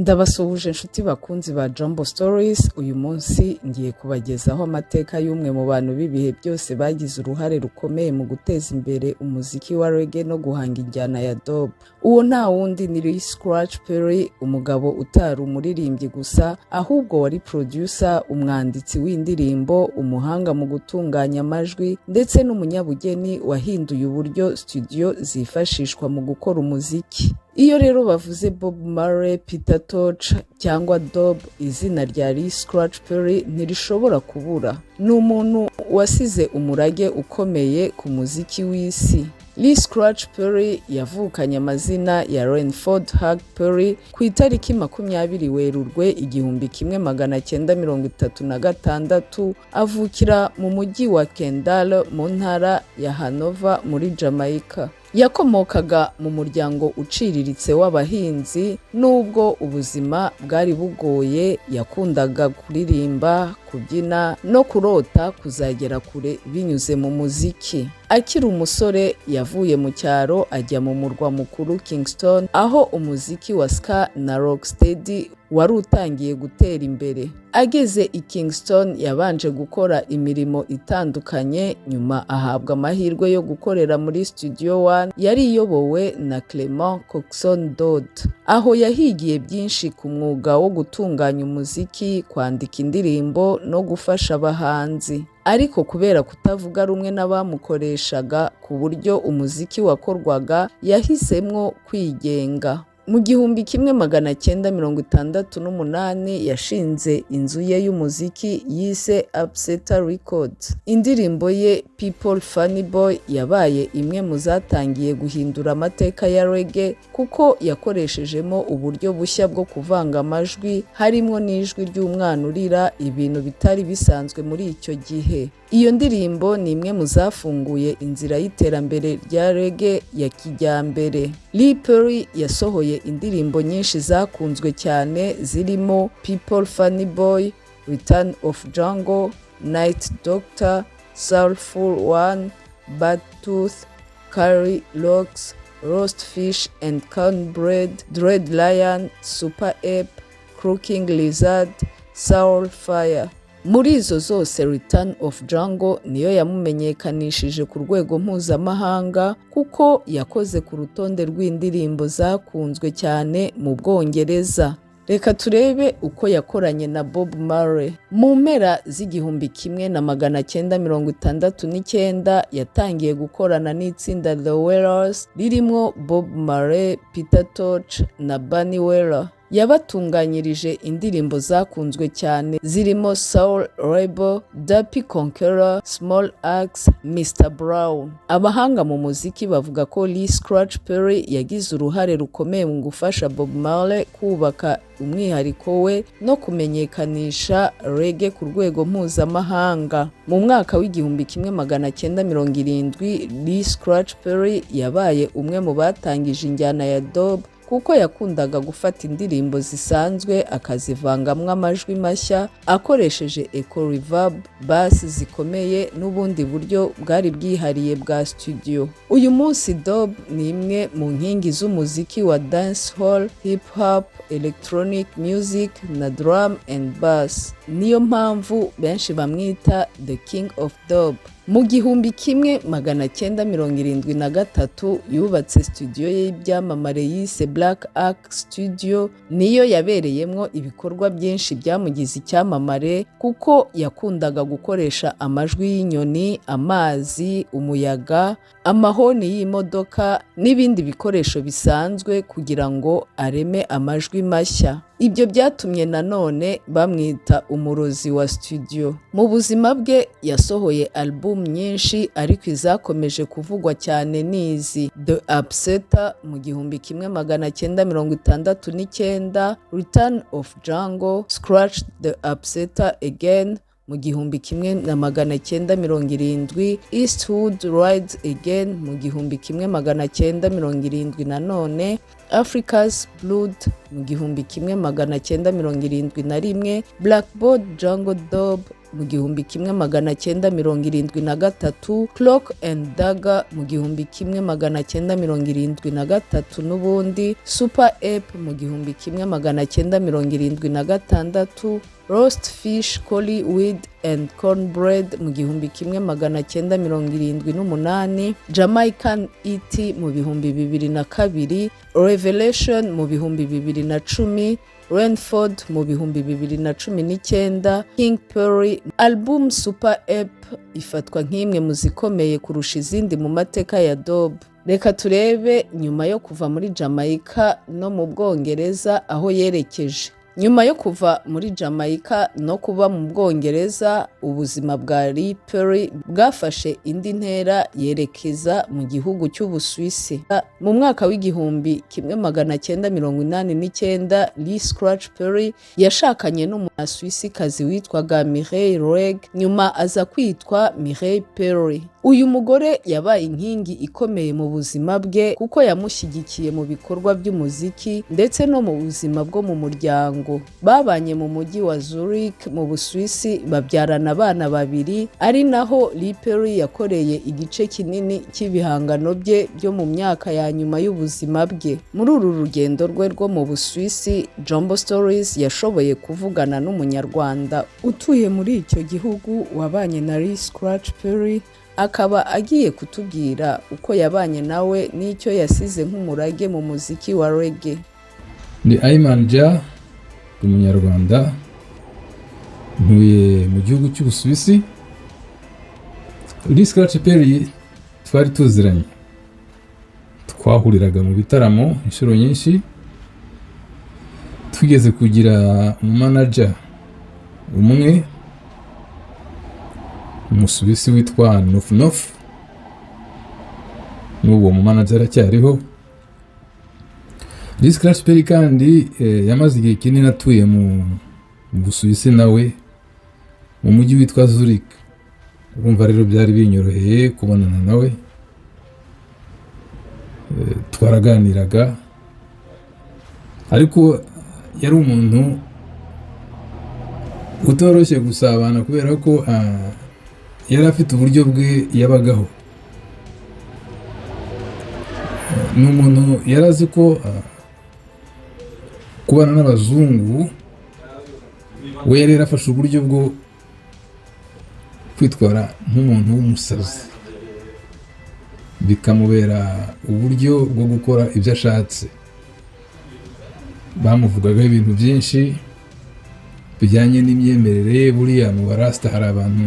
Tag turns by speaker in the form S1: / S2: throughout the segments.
S1: Ndabasuhuje inshuti bakunzi ba Jambo Stories. Uyu munsi ngiye kubagezaho amateka y'umwe mu bantu b'ibihe byose bagize uruhare rukomeye mu guteza imbere umuziki wa reggae no guhanga injyana ya dub. Uwo nta wundi ni Lee Scratch Perry, umugabo utari umuririmbyi gusa, ahubwo wari producer, umwanditsi w'indirimbo, umuhanga mu gutunganya amajwi ndetse n'umunyabugeni wahinduye uburyo studio zifashishwa mu gukora umuziki. Iyo rero bavuze Bob Marley, Peter Tosh cyangwa dub, izina rya Lee Scratch Perry ntirishobora kubura. Ni umuntu wasize umurage ukomeye ku muziki w'isi. Lee Scratch Perry yavukanye amazina ya Renford Hugh Perry ku itariki 20 Werurwe 1936, avukira mu mujyi wa Kendal mu ntara ya Hanover muri Jamaica. Yakomokaga mu muryango uciriritse w'abahinzi. Nubwo ubuzima bwari bugoye, yakundaga kuririmba, kubyina no kurota kuzagera kure binyuze mu muziki. Akiri umusore yavuye mu cyaro ajya mu murwa mukuru Kingston, aho umuziki wa ska na rocksteady wari utangiye gutera imbere. Ageze i Kingston yabanje gukora imirimo itandukanye, nyuma ahabwa amahirwe yo gukorera muri Studio One yari iyobowe na Clement Coxsone Dodd. Aho yahigiye byinshi ku mwuga wo gutunganya umuziki, kwandika indirimbo no gufasha abahanzi. Ariko kubera kutavuga rumwe n'abamukoreshaga ku buryo umuziki wakorwaga, yahisemwo kwigenga. Mu 1968 yashinze inzu ye y'umuziki yise Upsetter Records. Indirimbo ye People Funny Boy yabaye imwe mu zatangiye guhindura amateka ya reggae, kuko yakoreshejemo uburyo bushya bwo kuvanga amajwi, harimo n'ijwi ry'umwana urira, ibintu bitari bisanzwe muri icyo gihe. Iyo ndirimbo ni imwe mu zafunguye inzira y'iterambere rya reggae ya kijyambere. Lee Perry yasohoye indirimbo nyinshi zakunzwe cyane zirimo People Funny Boy, Return of Jungle, Night Doctor, Soulful One, Bad Tooth, Curry Locks, Roast Fish and Cornbread, Dread Lion, Super Ape, Croaking Lizard, Soul Fire. Muri izo zose, Return of Jungle niyo yamumenyekanishije ku rwego mpuzamahanga, kuko yakoze ku rutonde rw'indirimbo zakunzwe cyane mu Bwongereza. Reka turebe uko yakoranye na Bob Marley. Mu mpera z'igihumbi kimwe na magana cyenda mirongo itandatu n'icyenda yatangiye gukorana n'itsinda The Wailers ririmo Bob Marley, Peter Tosh na Bunny Wailer. Yabatunganyirije indirimbo zakunzwe cyane zirimo Soul Rebel, Duppy Conqueror, Small Axe, Mr Brown. Abahanga mu muziki bavuga ko Lee Scratch Perry yagize uruhare rukomeye mu gufasha Bob Marley kubaka umwihariko we no kumenyekanisha reggae ku rwego mpuzamahanga. Mu mwaka w'igihumbi kimwe magana cyenda mirongo irindwi, Lee Scratch Perry yabaye umwe mu batangije injyana ya dub, kuko yakundaga gufata indirimbo zisanzwe akazivangamwo amajwi mashya akoresheje echo, reverb, bass zikomeye n'ubundi buryo bwari bwihariye bwa studio. Uyu munsi dub ni imwe mu nkingi z'umuziki wa dancehall, hip hop, electronic music na drum and bass. Niyo mpamvu benshi bamwita the King of Dub. Mu 1973 yubatse studio ye y'ibyamamare yise Black Ark Studio. Niyo yabereyemo ibikorwa byinshi byamugize icyamamare, kuko yakundaga gukoresha amajwi y'inyoni, amazi, umuyaga, amahoni y'imodoka n'ibindi bikoresho bisanzwe kugira ngo areme amajwi mashya. Ibyo byatumye nanone bamwita umurozi wa studio. Mu buzima bwe yasohoye album nyinshi, ariko izakomeje kuvugwa cyane ni izi: The Upsetter mu 1969, Return of Jungle, Scratch the Upsetter Again mu 1970, Eastwood Rides Again mu 1970 nanone, Africa's Blood mu 1971, Blackboard Jungle Dub. mu 1973, Cloak and Dagger mu 1973 n'ubundi, Super Ape mu 1976, Roast Fish, Collie Weed and Cornbread mu 1978, Jamaican E.T. mu 2002, Revelation mu 2010, Renford mu 2019, King Perry. Album Super Ape ifatwa nk'imwe mu zikomeye kurusha izindi mu mateka ya dub. Reka turebe nyuma yo kuva muri Jamaica no mu Bwongereza aho yerekeje. Nyuma yo kuva muri Jamaica no kuba mu Bwongereza, ubuzima bwa Lee Perry bwafashe indi ntera, yerekeza mu gihugu cy'Ubusuwisi. Mu mwaka w'1989, Lee Scratch Perry yashakanye n'Umusuwisikazi witwaga Mireille Reg, nyuma aza kwitwa Mireille Perry. Uyu mugore yabaye inkingi ikomeye mu buzima bwe, kuko yamushyigikiye mu bikorwa by'umuziki ndetse no mu buzima bwo mu muryango. Babanye mu mujyi wa Zurich mu Busuwisi, babyarana abana babiri, ari naho Lee Perry yakoreye igice kinini cy'ibihangano bye byo mu myaka ya nyuma y'ubuzima bwe. Muri uru rugendo rwe rwo mu Busuwisi, Jombo Stories yashoboye kuvugana n'Umunyarwanda utuye muri icyo gihugu wabanye na Lee Scratch Perry, akaba agiye kutubwira uko yabanye nawe n'icyo yasize nk'umurage mu muziki wa reggae.
S2: Ni Ayman Jah, Umunyarwanda, ntuye mu gihugu cy'Ubusuwisi. Lee Scratch Perry twari tuziranye, twahuriraga mu bitaramo inshuro nyinshi. Twigeze kugira umumanager umwe, Umusuwisi witwa Nofu Nofu. N'ubu uwo mumanager aracyariho. Lee Scratch Perry kandi yamaze igihe kinini atuye mu Busuwisi, nawe mu mujyi witwa Zurich. Urumva rero byari binyoroheye kubonana nawe. Twaraganiraga, ariko yari umuntu utoroshye gusabana, kubera ko yari afite uburyo bwe yabagaho. Ni umuntu yari azi ko kubana n'abazungu, we yari yarafashe uburyo bwo kwitwara nk'umuntu w'umusazi, bikamubera uburyo bwo gukora ibyo ashatse. Bamuvugagaho ibintu byinshi bijyanye n'imyemerere ye. Buriya mu barasita hari abantu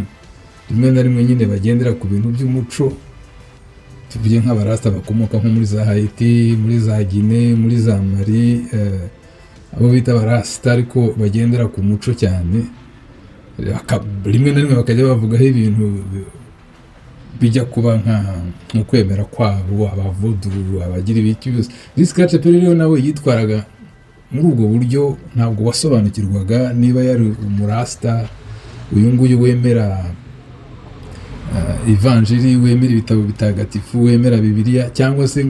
S2: rimwe na rimwe nyine bagendera ku bintu by'umuco, tuvuge nk'abarasita bakomoka nko muri za Haiti, muri za Guinée, muri za Mali, abo bita abarasita ariko bagendera ku muco cyane. Rimwe na rimwe bakajya bavugaho ibintu bijya kuba nko kwemera kwabo, abavudu, abagira ibiki byose. Lee Scratch Perry rero nawe yitwaraga muri ubwo buryo. Ntabwo wasobanukirwaga niba yari umurasita uyu nguyu wemera ivanjiri, wemera ibitabo bitagatifu, wemera Bibiliya, cyangwa se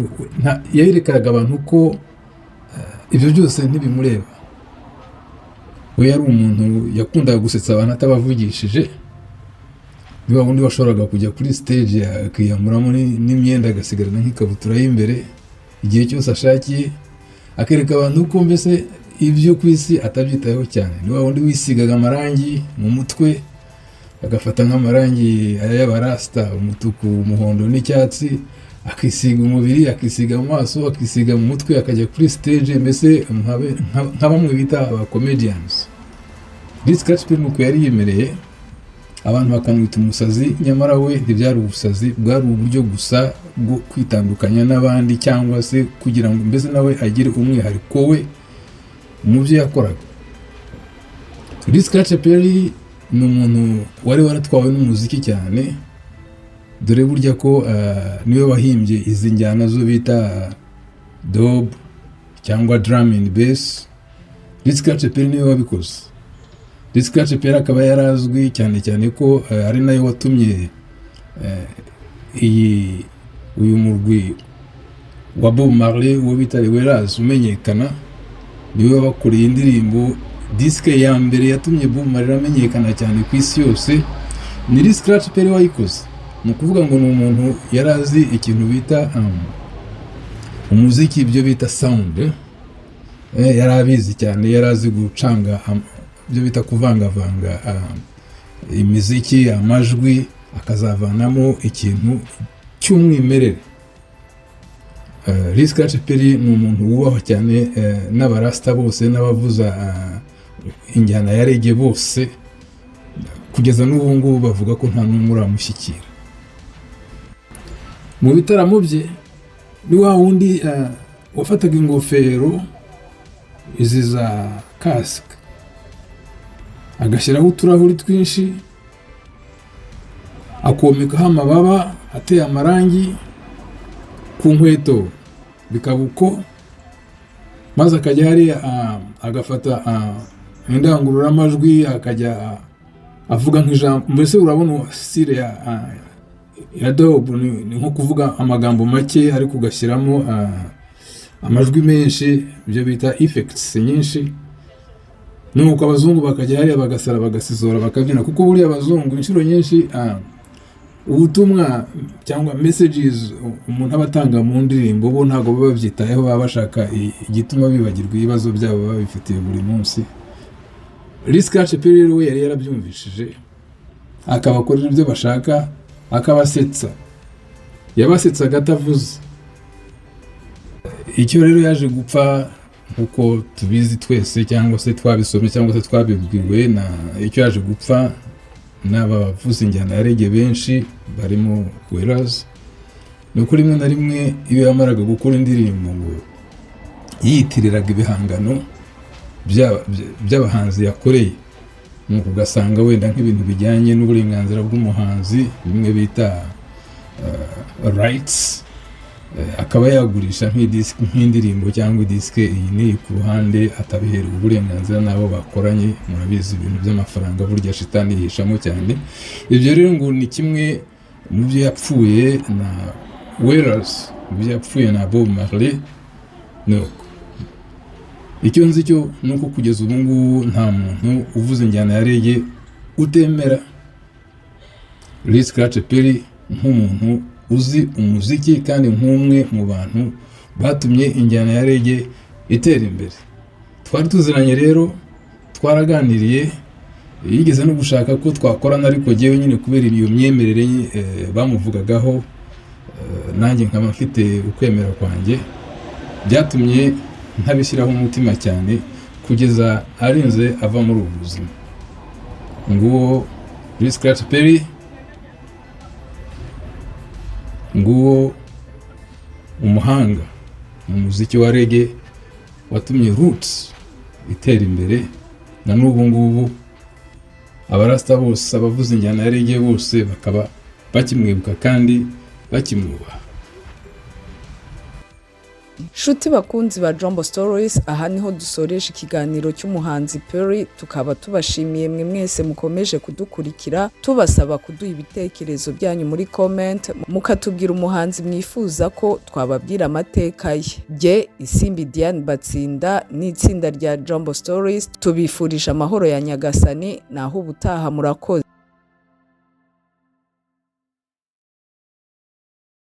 S2: yerekaga abantu ko ibyo byose ntibimureba. We yari umuntu yakundaga gusetsa abantu atabavugishije. Niba wundi washoboraga kujya kuri stage akiyamuramo n'imyenda, agasigarana nk'ikabutura y'imbere igihe cyose ashakiye, akereka abantu ko mbese ibyo ku isi atabyitayeho cyane. Ni wa wundi wisigaga amarangi mu mutwe, agafata nk'amarangi aya y'abarasita, umutuku, umuhondo n'icyatsi, akisiga umubiri, akisiga mu maso, akisiga mu mutwe, akajya kuri stage, mbese nka bamwe bita aba comedians. Lee Scratch Perry nuko yari yimereye, abantu bakamwita umusazi, nyamara we ntibyari ubusazi, bwari uburyo gusa bwo kwitandukanya n'abandi, cyangwa se kugira ngo mbese nawe agire umwihariko we mu byo yakoraga. Lee Scratch Perry ni umuntu wari waratwawe n'umuziki cyane, dore burya ko niwe wahimbye izi njyana zo bita dub cyangwa drum and bass. Lee Scratch Perry niwe wabikoze. Lee Scratch Perry akaba yarazwi cyane cyane ko ari nayo watumye iyi uyu murwi wa Bob Marley, uwo bita Wailers, umenyekana. Niwe wabakoreye indirimbo Disque ya mbere yatumye Bob Marley amenyekana cyane ku isi yose ni Lee Scratch Perry wayikoze. Ni ukuvuga ngo ni umuntu yari azi ikintu bita umuziki, ibyo bita sound, yari abizi cyane. Yari azi gucanga, ibyo bita kuvangavanga imiziki, amajwi, akazavanamo ikintu cy'umwimerere. Lee Scratch Perry ni umuntu wubahwa cyane n'abarasita bose n'abavuza injyana ya reggae bose. Kugeza n'ubu ngubu bavuga ko nta n'umwe uramushyikira mu bitaramo bye. Ni wa wundi wafataga ingofero izi za kasike, agashyiraho uturahuri twinshi, akomekaho amababa ateye amarangi ku nkweto, bikaba uko, maze akajya hariya, agafata indangururamajwi, akajya avuga nk'ijambo. Mbese urabona style ya dub ni nko kuvuga amagambo make ariko ugashyiramo amajwi menshi, ibyo bita effects nyinshi. Nuko abazungu bakajya hariya bagasara, bagasizora, bakabyina, kuko buriya abazungu inshuro nyinshi ubutumwa cyangwa messages umuntu aba atanga mu ndirimbo bo ntabwo baba babyitayeho. Baba bashaka igituma bibagirwa ibibazo byabo baba bifitiye buri munsi. Lee Scratch Perry rero we yari yarabyumvishije, akabakorera ibyo bashaka, akabasetsa. Yabasetsaga atavuze. Icyo rero yaje gupfa, nk'uko tubizi twese cyangwa se twabisomye cyangwa se twabibwiwe, na icyo yaje gupfa n'abavuza injyana ya reggae benshi barimo Wailers, ni uko rimwe na rimwe iyo yamaraga gukora indirimbo ngo yiyitiriraga ibihangano by'abahanzi yakoreye, nuko ugasanga wenda nk'ibintu bijyanye n'uburenganzira bw'umuhanzi, bimwe bita rights, akaba yagurisha nk'indirimbo cyangwa idisike iyi n'iyi ku ruhande, atabiherewe uburenganzira n'abo bakoranye. Murabizi, ibintu by'amafaranga burya shitani yihishamo cyane. Ibyo rero ngo ni kimwe mu byo yapfuye na Wailers, mu byo yapfuye na Bob Marley. Nuko icyo nzi cyo ni uko kugeza ubu ngubu nta muntu uvuza injyana ya reggae utemera Lee Scratch Perry nk'umuntu uzi umuziki kandi nk'umwe mu bantu batumye injyana ya reggae itera imbere. Twari tuziranye rero, twaraganiriye, yigeze no gushaka ko twakorana, ariko jyewe nyine kubera iyo myemerere bamuvugagaho, nanjye nkaba mfite ukwemera kwanjye, byatumye ntabishyiraho umutima cyane kugeza arinze ava muri ubu buzima. Nguwo Lee Scratch Perry, nguwo umuhanga mu muziki wa reggae watumye roots itera imbere, na n'ubu ngubu abarasita bose, abavuza injyana ya reggae bose bakaba bakimwibuka kandi bakimwubaha.
S1: Nshuti bakunzi ba Jumbo Stories, aha niho dusoreje ikiganiro cy'umuhanzi Perry. Tukaba tubashimiye mwe mwese mukomeje kudukurikira, tubasaba kuduha ibitekerezo byanyu muri comment, mukatubwira umuhanzi mwifuza ko twababwira amateka ye. Jye Isimbi Diane Batsinda n'itsinda rya Jumbo Stories tubifurije amahoro ya Nyagasani. Naho ubutaha, murakoze.